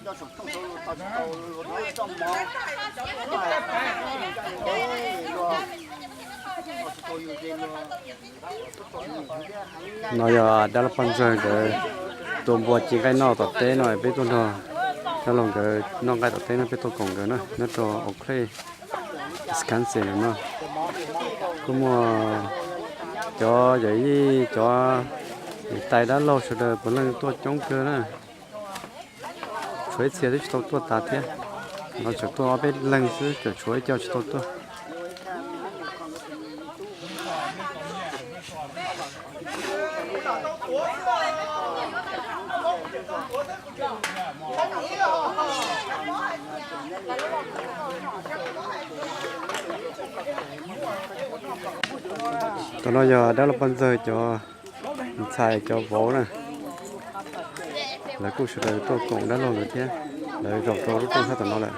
No yog dab laug Paj Ntxawg nkawd tua npua ci nqaij noj tom teb no, peb tuaj nrog dab laug nkawd noj nqaij tom teb no, peb tuaj koom nkawd na, nyob rau Eau Claire, Wisconsin no. Kuj muaj cov yawm yij, cov niam tais dab laug sawv daws puav leej tuaj coob kawg na. Tshuav ib txhia twb tsis tau tuaj tas thiab, no tseem tuaj ob peb leeg xwb, tseem tshuav ib co tsis tau tuaj. Tom no yog dab laug Paj Ntxawg cov ntxhais cov vauv na. Lawv kuj sawv daws tuaj koom dab laug lawm thiab, lawv zaum rau lub rooj sab tom no lawm.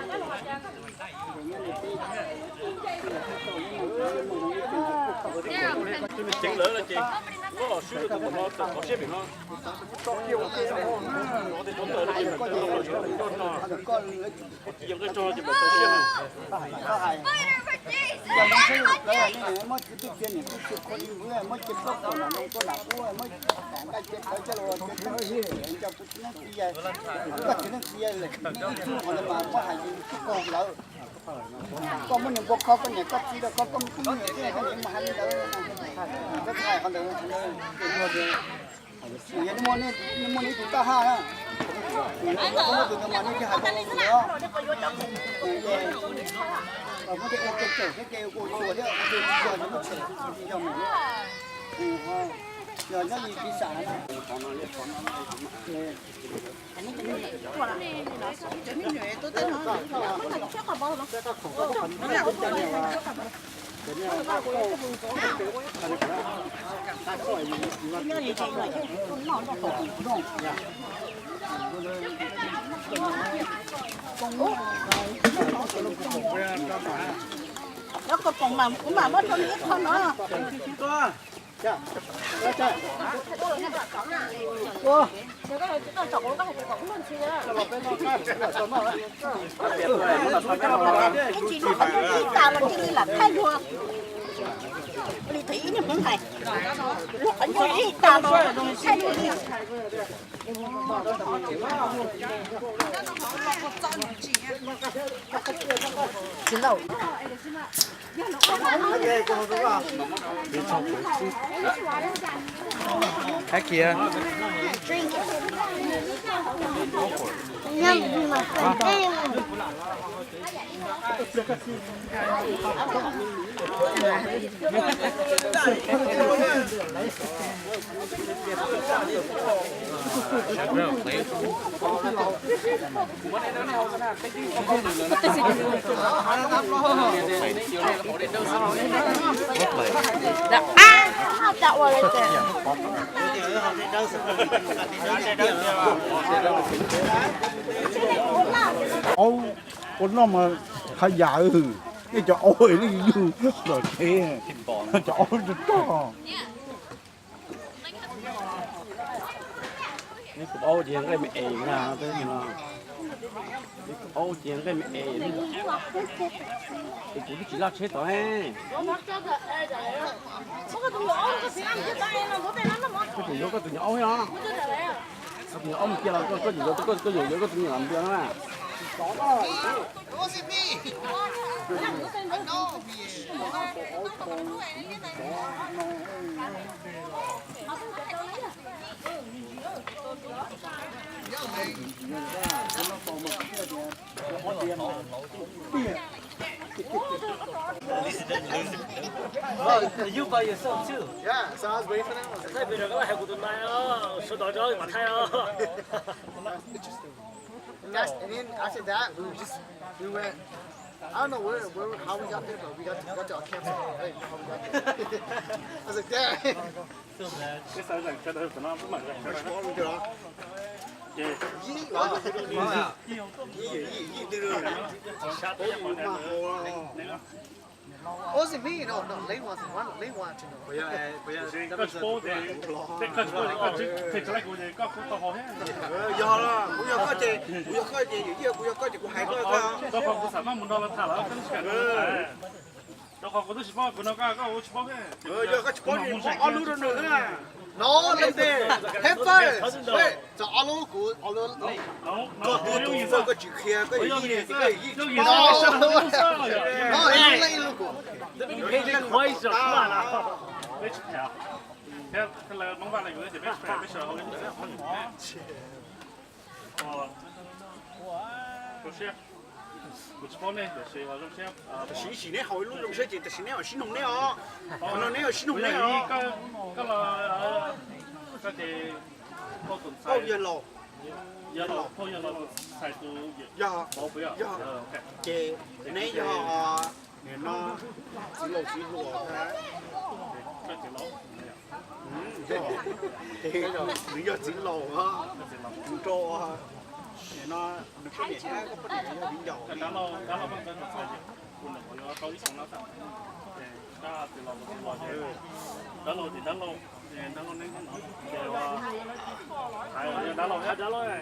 Koj muaj niam npua kho koj niam koj txiv rau koj, koj mus tib niam tij koj niam mus hais li ntawd, koj hais qhov ntawd. Yog nej muaj nej tus taub haj na, koj muaj tus ntawd mas nej cia hais tau ntawd. Muab tej ua ke cawm thiab ke ua txuas thiab, yog nyob ib tis xam na. Cov koj koom mas kuv mam muab rau nws ib qho no. Ib tag los cia li lam thaij yus li, ib niag hmoov hais, luag qhov ncauj ib tag los thaij yus li. Tsis lauj. Hais kiag. Aub, ua noj mas haj yam, nej cov aub nej yug los tsev, cov aub rog rog. Neb kuv aub ces nqaij me es na, neb kuv aub ces nqaij me es. Es kuv twb tsis laj tsheb tod he. Koj tseem yuav koj tus nyuam aub no. Koj tus nyuam aub mus cia los koj tseem yuav, koj yuav yuav koj tus nyuam lam npias no na. Oh, you by yourself too? Yeah, so I was waiting for them. I was like, sawv daws rau mam thaij os. That's, and then after that, we were just, we went, I don't know where, where, how we got there, but we got to, we got to our campsite, right? How we got there. I was like, damn. Ua si mi no, no, leej ua si ma, leej ua tsi no. Koj tsis paub ces, koj tsis paub ces koj tsis qhia tsis laij kuv ces koj kuj tau hau thiab. Yog los kuv yog koj ces, kuv yog koj ces, yog kuv yog koj ces kuv hais koj. Rau qhov kuv xav maj mus nrog lawv tham los koj tsis kam nrog lawv tham. Rau qhov kuv twb tsis paub, kuv nrog koj, koj kuj tsis paub thiab. Yog koj tsis paub ces muab ob lub rau nws na. No, leej twg? Head first. Wait, so ob lub kuv, ob lub. Koj twb tus fawj koj tsis qhia koj yawm yij ne, ces koj yawm yij tsis paub. No, ib lub leej ib lub kuv. Kuv tsis paub nej, tiam sis zoo siab. Tam sim sim neb haus ib lub zoo siab ces tam sim neb sib noog neb os. Qhov no neb sib noog neb os. Koj los, koj ces phauj tus ntxhais, yawg laus, phauj yawg laus tus ntxhais tus, yog, yog, ces neb yog, nim no txiv laus txiv hluas. Nws yog txiv laus, tus rau, nim no nws poj niam thiab koj poj niam yog viv ncaus. Dab laug, dab laug, dab laug, dab laug, dab laug, dab laug, dab laug, dab laug, dab laug, dab laug,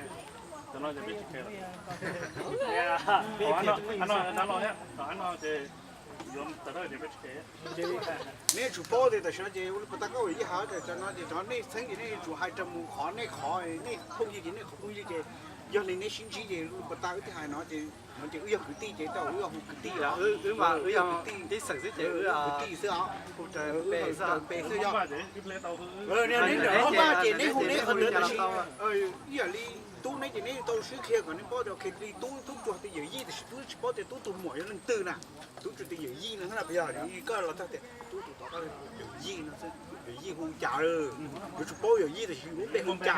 Neb yuav tsum paub tias tam sim no ces ua li puas tau koj ua ib haiv tias tam sim no ces cov nej txheeb ces nej yuav tsum hais raws mus qhov nej qhov, nej phooj ywg ces nej qhov phooj ywg ces yog li neb sib ntsib ces ua li puas tau wb thiaj hais no ces, no ces wb yog kwv tij ces tau wb yog hu kwv tij os, wb mas wb yog kwv tij xwb ces wb kwv tij xwb os, hu raws npe xwb yog. Neb ntawm no mas ces neb hu neb qhov ntawd tab sis ib yam li tub neb ces neb tau sib qhia kom neb paub tias ok li tub tub tsuas tias yawm yij tab sis tub tsis paub tias tub tus muam yog leej twg na. Tub tsuas tias yawm yij no xwb na, yog koj los txog tias tub tus tod yawm yij no xwb, yawm yij hu cas, yuav tsum paub yawm yij tab sis yus lub npe hu cas.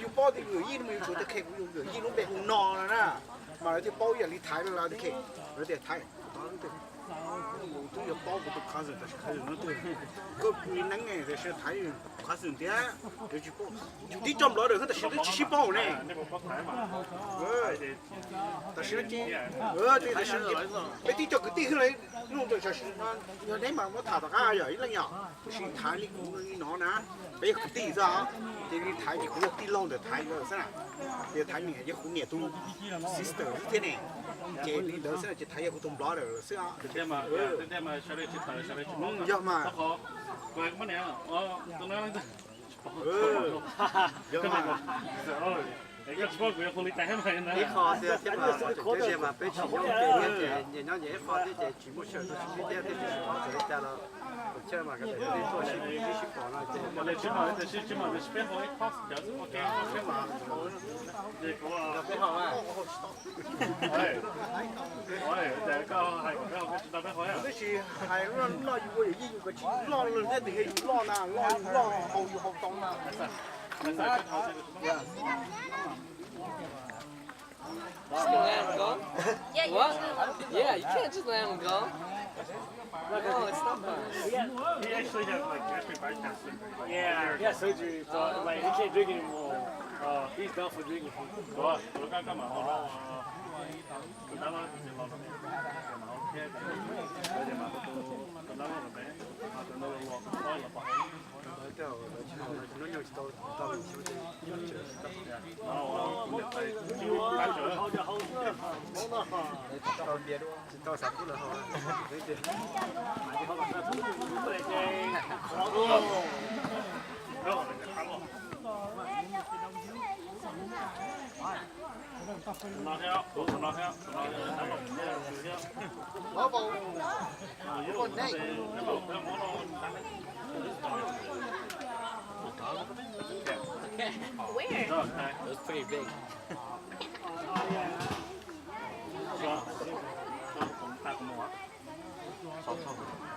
Yus paub tias yawm yij no mas yuav tsum tias khe kuv yawm yij lub npe hu no no na, mas lawv thiaj paub ib yam li Thaiv los tias khe, lawv tias Thaiv, kuv twb yog paub kuv tus cousin tab sis cousin no twg, koj li neeb ne tab sis Thaiv cousin thiab, yuav tsis paub. Tib co nplov ntawm tab sis twb tsis sib paub ne. Tam sim no ces, tam sim no ces peb tib co kwv tij xwb lawm, nub ntawd tam sim no yog neb mas muab tham tom qab yog ib leej yom, tab sis Thaiv li kuv li no na, peb yog kwv tij xwb os, ces li Thaiv ces kuv yog tij laug ntawm Thaiv ntawd xwb na, ces Thaiv niam yog kuv niam tus sister xwb thiab ne, ces li ntawd xwb na ces Thaiv yog kuv tus nplov ntawm xwb os. Yog mas, yog mas. Ib qho xwb thiab mas, cov tiag mas peb tsis nyob ces nyias nyob nyias ib qho thiab ces tsis muaj sij hawm tuaj sib ntsib thiab, twb tsis paub txawm li cas los, ua chaw mas kom tej tuaj sib ntsib sib pom no ces. Peb ho, twb tsis hais loj yus ua yawm yij yus kom tsis loj lawm thiab, tus yog yus loj na, loj yus loj, haus yus haus tau na. Just gonna let him go? Yeah, you What? Can. Yeah, you can't just let him go. No, it's not fun. He actually has like actually bike cancer. Like, yeah, he has surgery, so like he can't drink anymore. Uh, he's done for drinking. Tus kab kab mam ho los, tus dab laug tus txiv laus los, tus dab laug los, tus dab laug los, tus dab laug los. Tsis tau xav pub lawv ho. Where? It was pretty big.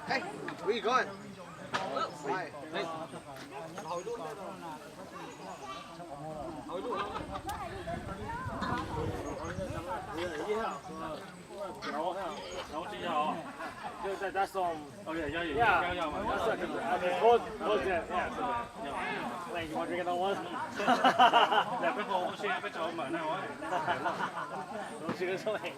Hey, where you going? Why? That, that's, um, Oh, yeah, yeah, yeah, yeah, yeah, yeah, yeah. That's like, I mean, close, close that, yeah. Like, you want to drink another one? Yeah, peb ho ua si, peb tso mawm na. Ua si, ua si.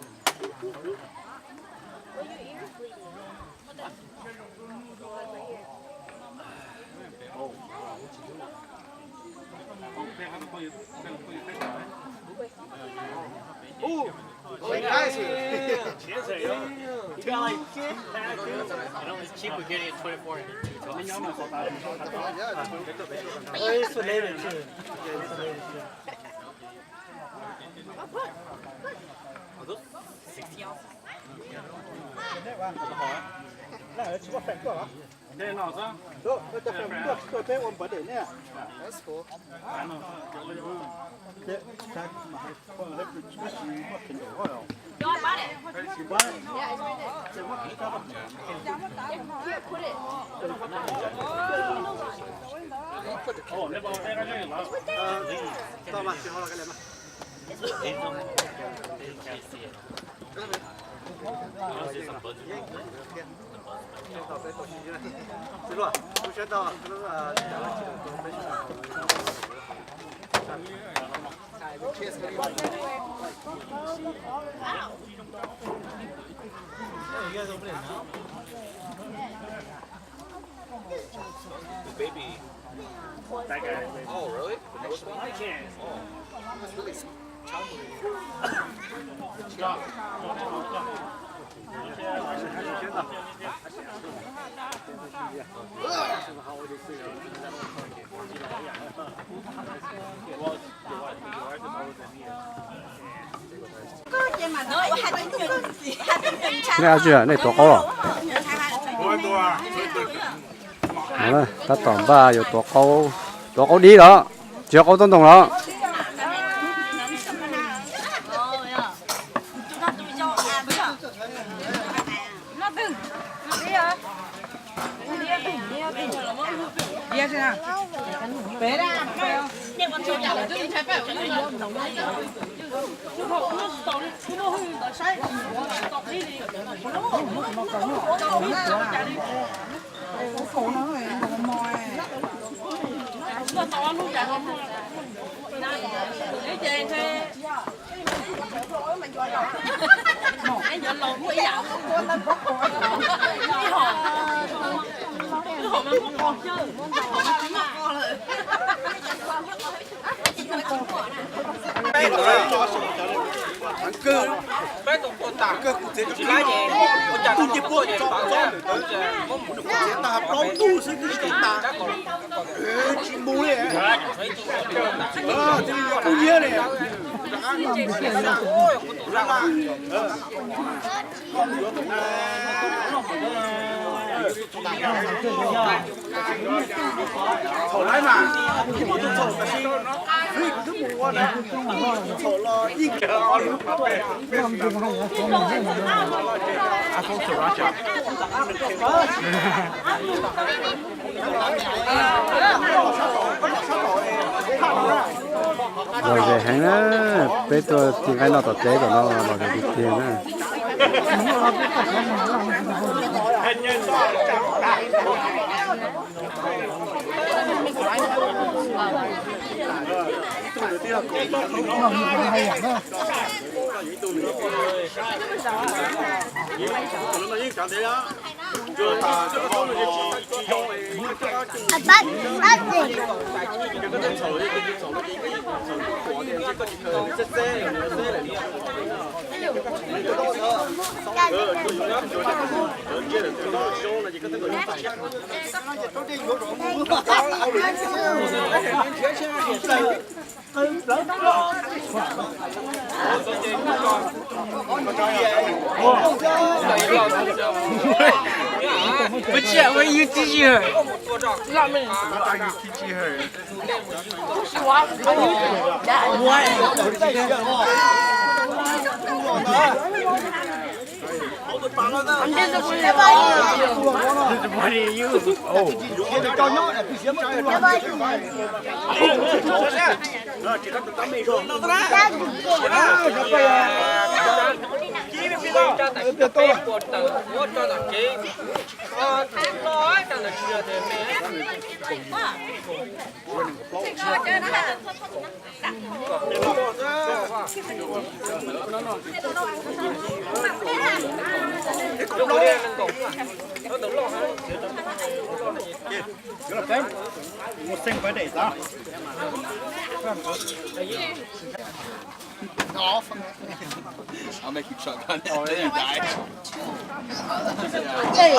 Ooh, oh, nice. You got like, you know, it's cheaper getting a twenty-four and a two tall. Oh, it's related too. Yeah, it's related too. Are those sixteen ounces? The baby. That guy. Oh, really? The newest one? Oh. It's really s-, chocolate. Nej dab tsi, nej tuav qaub los? Tab tom npaj yuav tuav qaub, tuav qaub dib los, tsis yog qaub toj ntoo los. Kawg, kawg kuv txiav tsis laib, ua cas tub ncej puab tso tsob ntawm ntawd, kuv txiav tag plaub tug xwb twb tsis tau tas. Tsis mus li. Tib yog kub nyiab li. Thaum lawv mas kuv tsis tau thaum, tab sis kuv twb mus ua ntawd, thaum los yeej Lom zem heev na, peb tuaj tig nqaij noj tom teb tom no lom zem tiag tiag na. What you teaching her? What you teaching her? What? I'm disappointed. Disappointed in you. Oh. I'll make you chug on it. Then you die. Hey,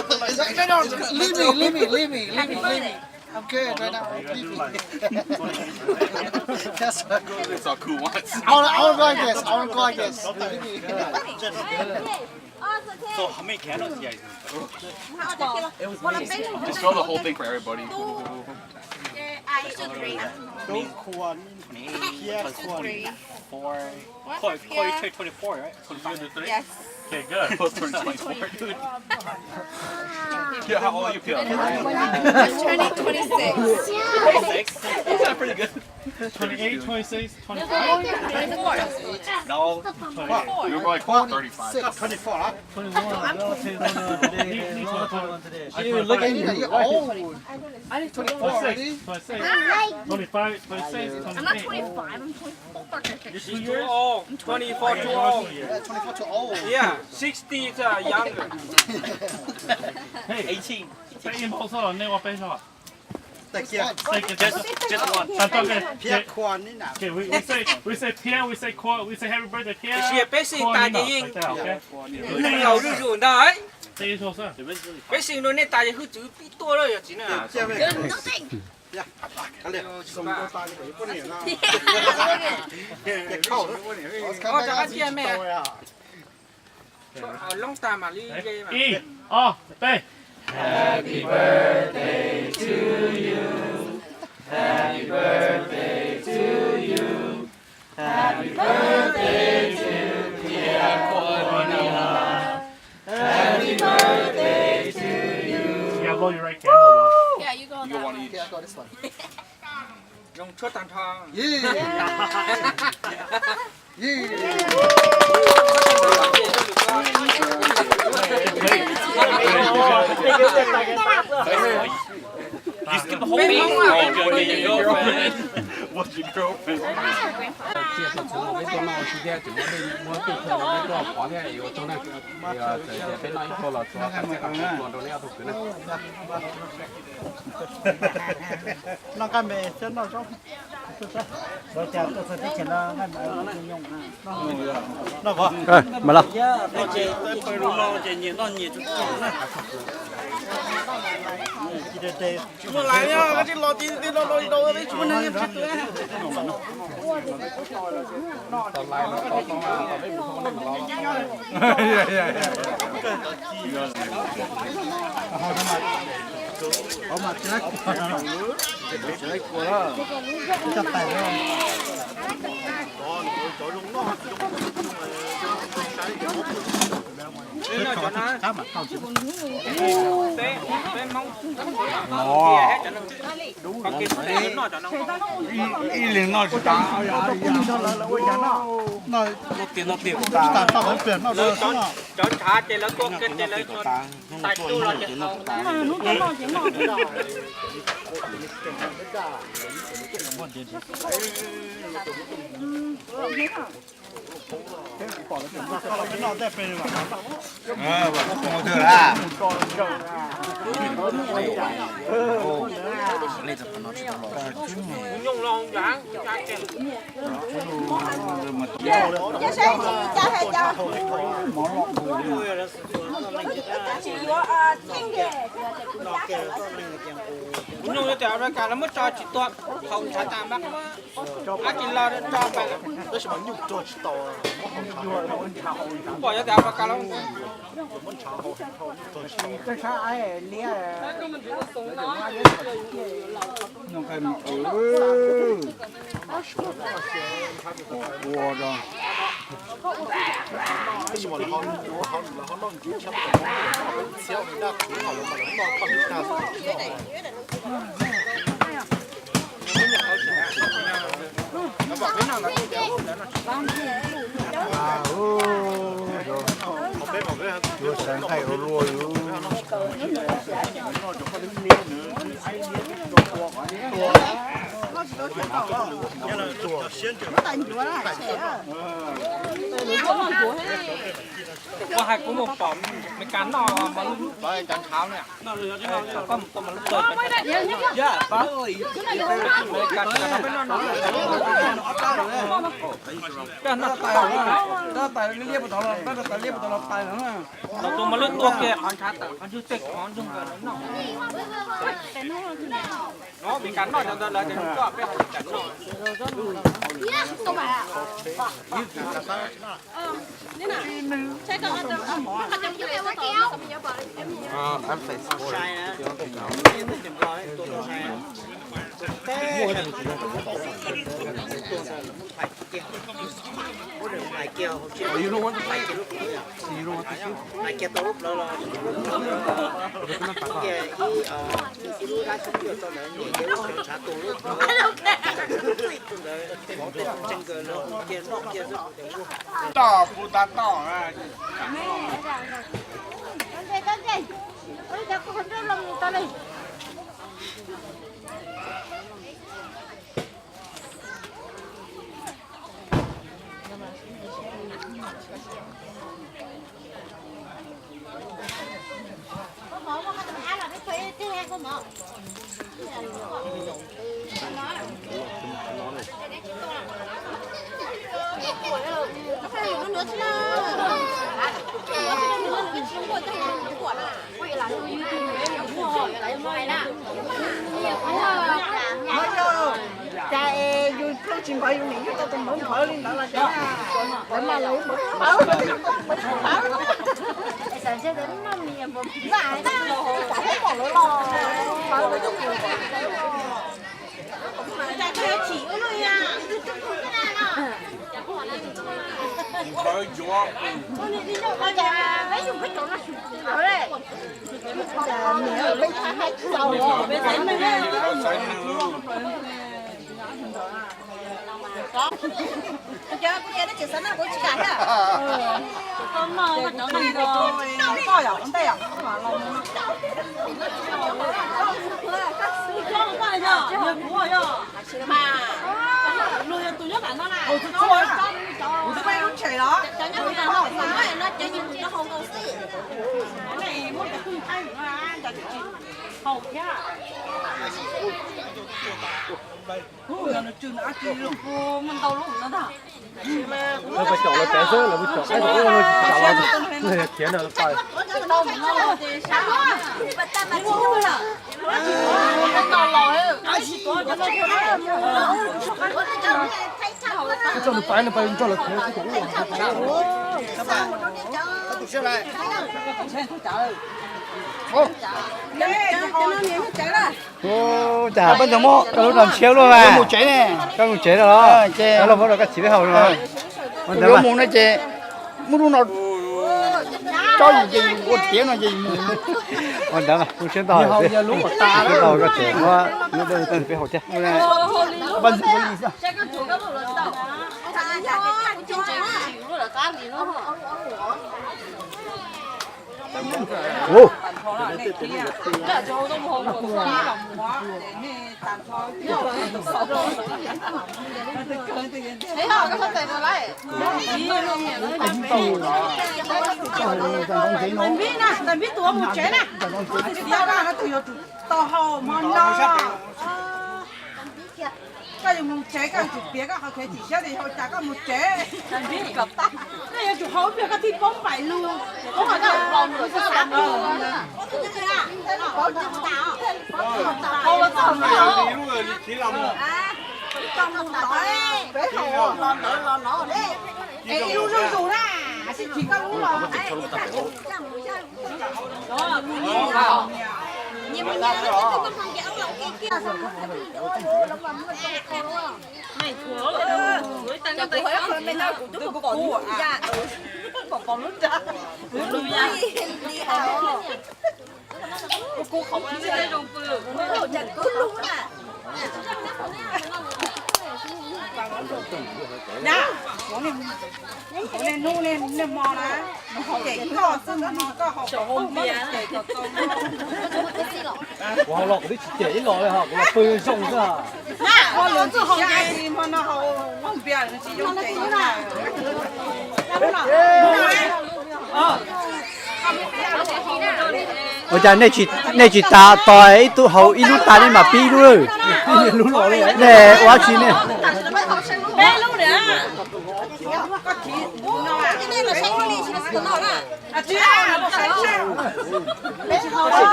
no, no, leave me, leave me, leave me, leave me, leave me. I'm good right now. Leave me. That's what. That's all Cool wants. I want, I want to go like this. I want to go like this. Leave me. So how many candles do you guys need? Just fill the whole thing for everybody. Two, one, me, plus three, four. Chloe, Chloe, you turn twenty-four, right? Twenty-five. Yes. Okay, good. Chloe's turning twenty-four, dude. Yeah, how old are you, Pia? I'm turning twenty-six. Twenty-six? That's pretty good. Twenty-eight, twenty-six, twenty-five. Twenty-four. No. You're probably close to thirty-five. Twenty-four, huh? Twenty-one. Well, okay, no, no, today, today. Dude, look at you. You're old. I need twenty-four already. Twenty-six, twenty-six, twenty-five, twenty-six, twenty-eight. I'm not twenty-five, I'm twenty-four. You're two years? Too old. I'm twenty-four, too old. Yeah, twenty-four too old. Yeah, sixty is uh, younger. Hey, eighteen. Peb ib npau xwb los nej ua peb zog. Thank you. Thank you. Just, just one. Okay, we, we say, we say Pia, we say Kua, we say happy birthday Pia. Peb xeem tas ces yeej laus zuj zus ntag. Peb xeem no nej tas ces hwj txwv pib tuaj lawm yog txiv na. Ib, ob, peb. Happy birthday to you. Happy birthday to you. Happy birthday to Pia Kua Nina. Happy birthday to you. You gotta blow your right candle though. Yeah, you go on that one. Yeah, I go this one. Zoo tshuaj tag nrho. What's your girlfriend? Tsiaj txhua txhua peb tuaj noj ua si thiab tseem muab dej muab tej thawj no peb tuaj pov thiab yuav tsaug na. Txawm tias peb noj ib pluag los tsuav qab txhia qab plhuav rau neb ob tug kwv na. Noj nqaij me thiab noj zaub. Mas los. Ib leeg noj tsis tas. Noj tiag noj tiag tas. Cov ntshav ces lawv tua kiag ces lawv tais tu los ces haus. Kuv nyuj tias Amelikas lawv muab tso tsis tua, haus ntshav tas mas ab tsis los tso pas. Pom yog tias Amelikas lawv Yuav sawv nqaij ua luaj yus. Kuv hais kuv mus pom Meskas noj mos lwj cov ntshav na. Koj mus tau mos lwj tuaj, Meskas noj no, koj noj tais, noj tais liab puas tod los, noj tais liab puas tod los tais no. Thaum tus mos lwj tuaj kiag qhov ntshav tawm qhov ntswg tej qhov ntswg nkawd noj. Meskas noj cov ntawd lawv tias coj peb hais tias noj. Toj puv tav toj. Cas es yus plooj tsis npawv yus niam yug tau tus npawv npawv li ntawd los cas na. Lawv mas lawv npawv npawv npawv. Xav ntshe lawv noj mis npawv npawv, xav pom lawv los npawv lawv. Lawv pais caum lawv pem xwb, lawv pais caum ib tug ua tsis tau los, lawv khiav ntawd lawv pais. Tso nws pais, nws pais nrog lawv khiav xwb. Ua cas peb ntxoog muab koj lub no ntshiab luaj mas. Koj mus tsev no los, koj los muab rau koj txiv peb haus no. Yuav mus no ces muab lub no tso yus ces yus ua tiav no ces yus mus. Ua ntawd mas kuv siab ntau, siab ntau koj tsev muab lub no rau txiv peb haus thiab. Tais Npib na, Tais Npib tus mus tsev na. Tus yuav tsum tau haus hmo no. Koj yuav mus tsev koj yuav tsum piav koj qhov kev chim siab tias yog ua cas koj mus tsev. Koj yuav tsum haus ib pliag koj thiaj paub npaim lus. Es ib lub zuj zus na, sib chim koj lub los. Kuv niaj hnub niaj hmo na, ces koj xwb no koj haus, kuv haus los kuv twb tsis cem ib los li ho, kuv los pw zoo xwb. Koj los tsis xyab li hmo no haus, kuv tsis yooj cem li na. Ua cas nej tsis tas tos ib tug haus ib lub tas nej mam pib ib lub lawm? Nej ua dab tsi ne?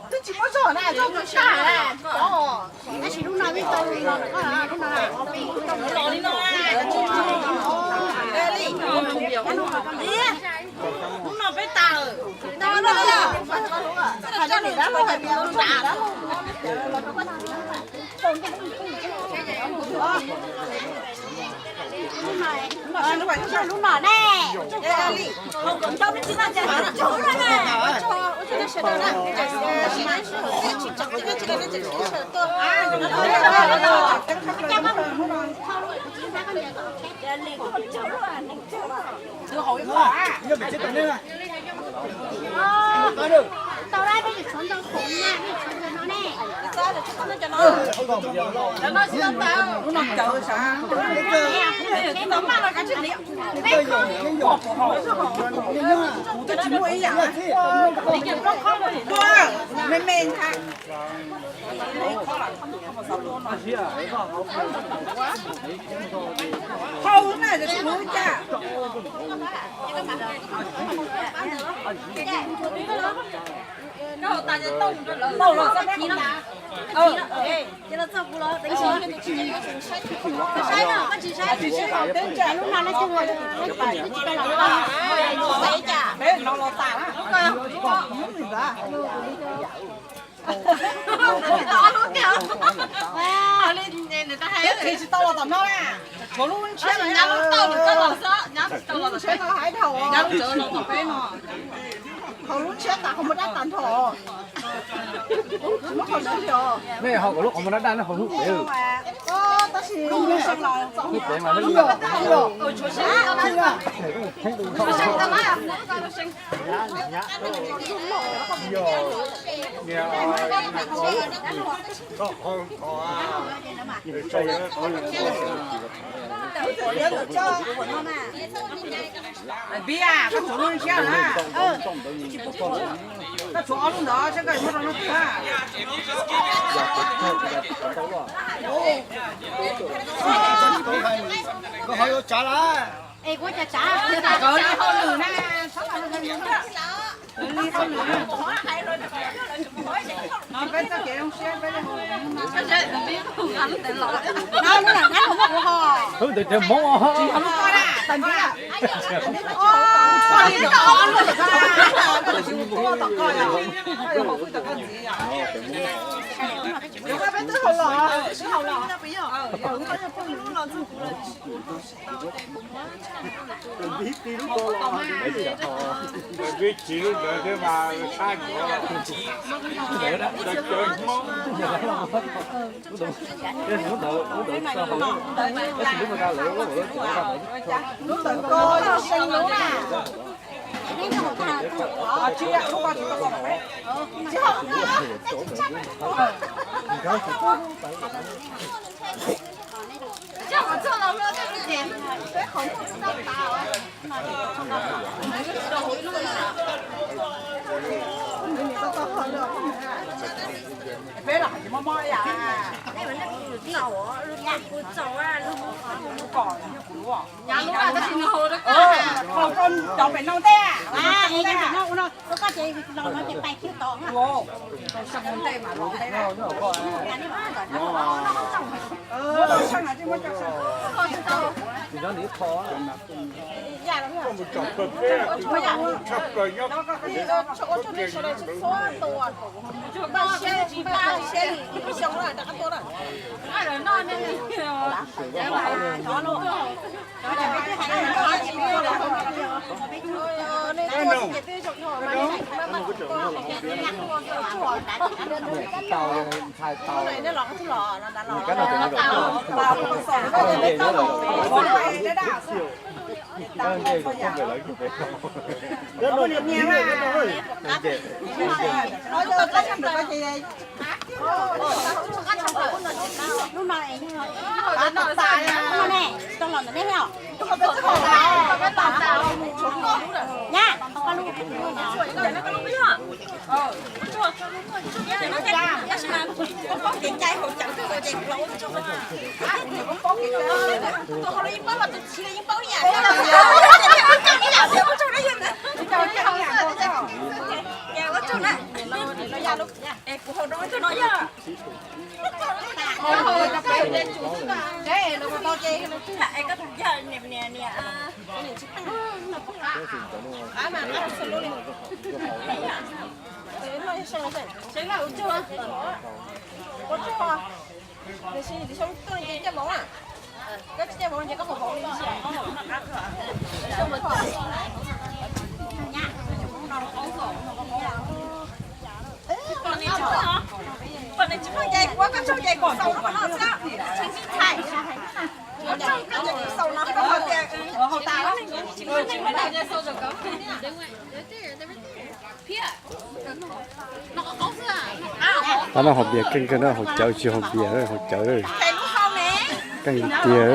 Twb tsis muab zog na, zog tsis tag. Tab sis lub no peb tau los lawm, koj lub no. Lub no peb tas lawm. Lub no ne. Me me ntag. Hau na, tsis muaj cas. Tsis tau los tom no na. Tshuav lub ntshiab no, lub ntshiab no hais dhau. Hauv lub ntshiab tas qhov muaj dab tas nrho. Nej haus kom lub qhov muaj dab dab, nej haus hnub pem. Tab sis hnub pem mas Pib, koj tshuav lub ntshiab na. Koj tshuav ob lub ntawd, saib koj muab rau no twg na. Koj ho yuav tsav lawm. Es kuv cas tsav? Kawg li hauj lwm na. Kawg li hauj lwm na. No peb txoj kev zoo siab peb li hauj lwm. No lub lam nab los muab kuv ho. Ntawd cov Hmoob. Tsis yog lub koj na, tag nrho. Koj li no, koj tsis mus tua tom koj, koj yuav mus tom koj ntxiv. Peb twb haus los, twb haus los. Ib txhij lub ntawd thiab mas saib ntawd, cov Hmoob. Lub ntawd ko, lub seem lub na. Peb los tsis mob mob ib yam. Haus rau cov pem no tej. Qab no haus npias keej kawg na, haus cawv tsis haus npias, haus cawv keej tiag.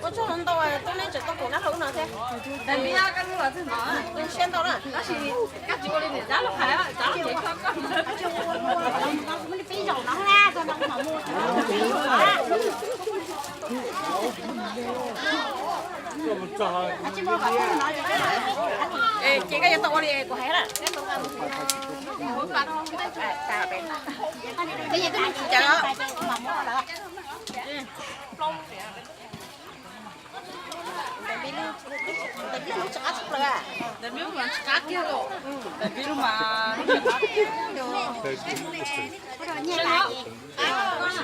Ua tsaug ntau, tub neb tseem tau pum nab hlau no thiab. Siab ntau na. Ces koj yuav tau ua li kuv hais na.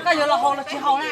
Koj yuav los haus los tsis haus na?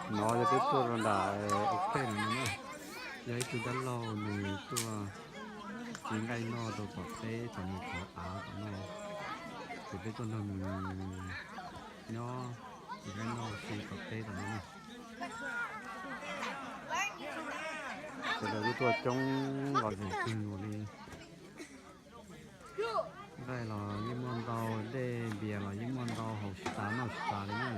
No yog peb tuaj rau nram ub pem no na, yog ib tug dab laug nws tuaj txiv nqaij noj rau tom teb tom nws qhov av tom no, ces peb tuaj nrog nws nyob txiv nqaij noj si tom teb tom no na. Sawv daws kuj tuaj coob nqos zem kawg nkaus li. Nqaij los yeej muaj ntau, dej npias los yeej muaj ntau, haus tsis tas noj tsis tas li na.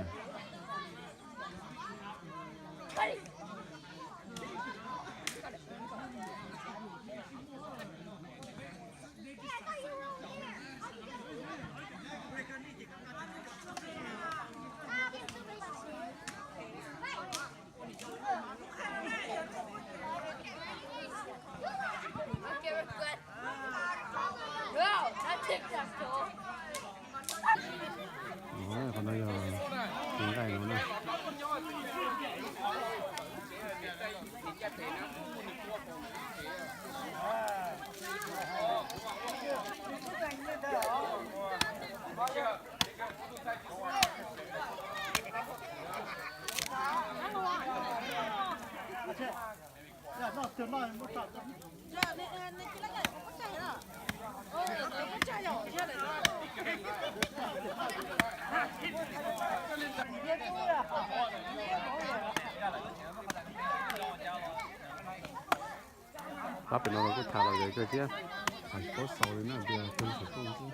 Qhov no yog tus nqaij no na. Pab pem no los kuj tham lom zem kawg thiab, hais paub xaus li na tias peb xov tooj xwb.